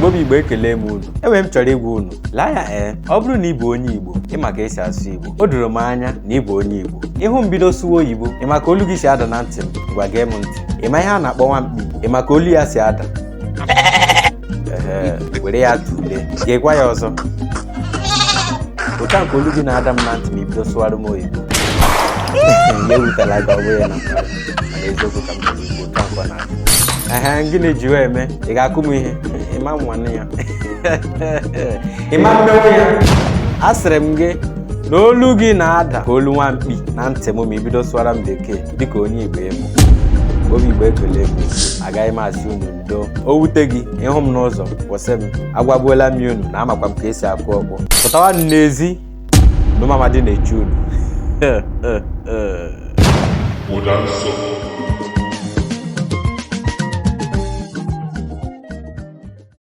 Igbo bụ Igbo, ekele m unu. Enwere m chọrọ ịgwa unu lee anya. Ee, ọ bụrụ na ị bụ onye Igbo, ị ma ka esi asụ Igbo. O doro m anya na ị bụ onye Igbo. Ịhụ m bido sụwa oyibo, ị ma ka olu gị si ada na ntị m. Ngwa, gee m ntị. Ị ma ihe a na-akpọ nwamkpi? Ị ma ka olu ya si ada? Ehe, were ya tụlee, geekwa ya ọzọ. Ụta nke olu gị na-ada m na ntị ma ibido sụwara m oyibo ya ewutela gị. Ọ bụghị na mmadụ, mana eziokwu ka m chọrọ ikwu. Ụta nke ọ na-ada. Ehe, gịnị ji wee eme? Ị ga-akụ m ihe? Ịma nwanne ya, ịma mmenwu ya. Asịrị m gị na olu gị na-ada ka olu nwamkpi na ntị m ma ibido sụwara m bekee dịka onye Igbo. Ịbụ obi Igbo, ekele m. Agaghị m asị unu ndo. O wute gị, ịhụ m n'ụzọ, kwụsị m. Agwagbuola m unu na amakwa m ka esi akụ ọkpọ. Pụtawa n'ezi na mamadi na-eche unu. Ụda nsọ.